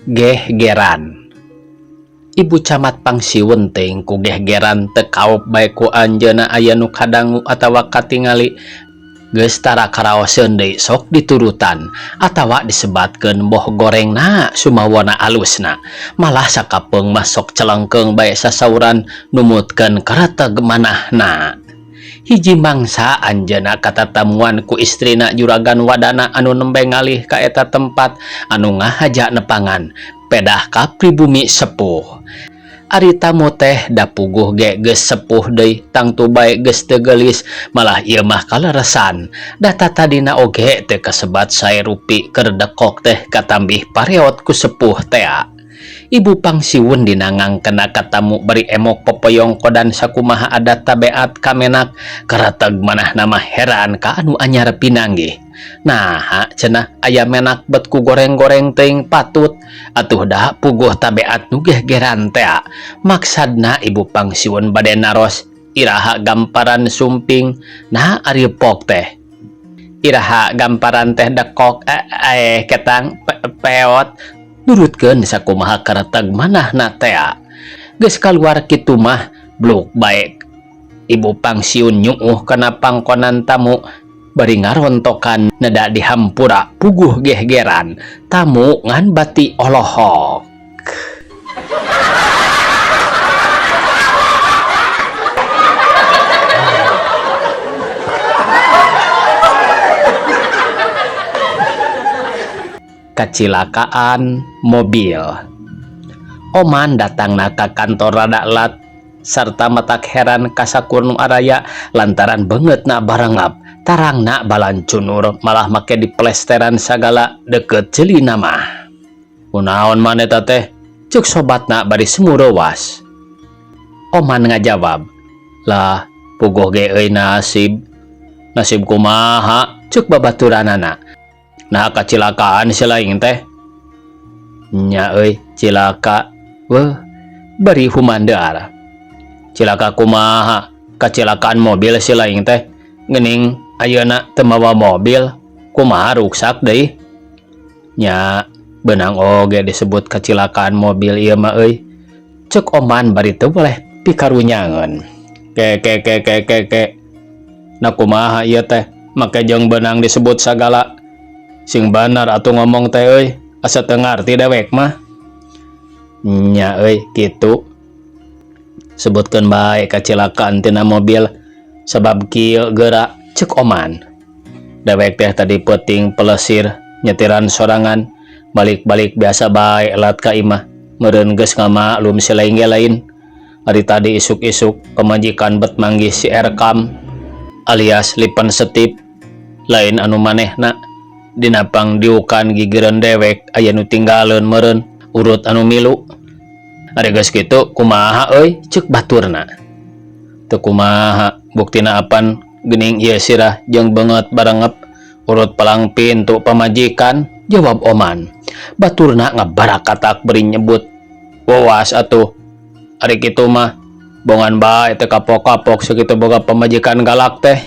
Gehgeran. Ibu camat pangsiwun teuing ku gehgeran teu kaop bae ku anjeunna aya nu kadangu atawa katingali geus tara karaoseun deui sok diturutan atawa disebatkeun boh gorengna sumawona alusna malah sakapeung mah sok celengkeung bae sasauran numutkeun kareteg manahna. Hiji mangsa anjeunna katatamuan ku istrina Juragan Wadana anu nembe ngalih ka eta tempat anu ngahaja nepangan pedah ka pribumi sepuh. Ari tamu teh da puguh ge geus sepuh deui tangtu bae geus teu geulis malah ieu mah kaleresan da tatadina oge teu kasebat sae rupi keur dekok teh katambih pareot ku sepuh tea. Ibu pangsiwun dina ngangkena ka tamu bari emok popoyong kodan sakumaha adat tabeat kamenak kareteg manahna mah heran ka anu anyar pinanggih. Naha cenah aya menak bet ku goreng-goreng teuing patut atuh da puguh tabeat nu gehgeran tea. Maksadna ibu pangsiwun bade naros iraha gamparan sumping nah ari pok teh. Iraha gamparan teh dekok ketang peot nurutkeun sakumaha kareteg manahna tea. Geus kaluar kitu mah bluk bae ibu pangsiun nyuuh kana pangkonan tamu bari ngarontokan neda dihampura puguh gehgeran tamu ngan bati olohok. Kacilakaan mobil. Oman datangna ka kantor rada lat sarta matak heran ka sakur nu araya lantaran beungeutna barengap tarangna balancunur malah make diplesteran sagala deukeut ceulina mah. Kunaon maneh eta teh? Ceuk sobatna bari sumurewas. Oman ngajawab, lah puguh ge euy nasib. Nasib kumaha? Ceuk babaturanana. Nah kacilakaan si laing teh. Nya euy cilaka. Weuh bari humandear. Cilaka kumaha? Kacilakaan mobil si laing teh. Geuning ayeuna teu mawa mobil, kumaha ruksak deui? Nya beunang oge disebut kacilakaan mobil ieu mah euy. Ceuk Oman bari teu boleh pikarunyangeun. Ke ke ke ke ke ke. Nah kumaha ieu teh? Make jeung beunang disebut sagala. Sing banar atuh ngomong teh euy, asa teu ngarti dewek mah. Nya euy kitu. Sebutkeun bae kacilakaan tina mobil sabab kieu geura ceuk Oman. Dewek teh tadi peuting pelesir nyetiran sorangan balik-balik biasa bae lat ka imah meureun geus ngamaklum si lain ge lain. Ari tadi isuk-isuk pamajikan bet manggih si Erkam alias Lipen Setip lain anu manehna. Dina pangdiukan gigireun dewek aya nu tinggaleun meureun urut anu milu. Ari geus kitu kumaha euy ceuk baturna. Teu kumaha buktina apan geuning ieu sirah jeung beungeut barengep urut palang pintu pamajikan jawab Oman. Baturna ngabarakatak bari nyebut wewas atuh. Ari kitu mah bongan bae teu kapok-kapok sakitu boga pamajikan galak teh.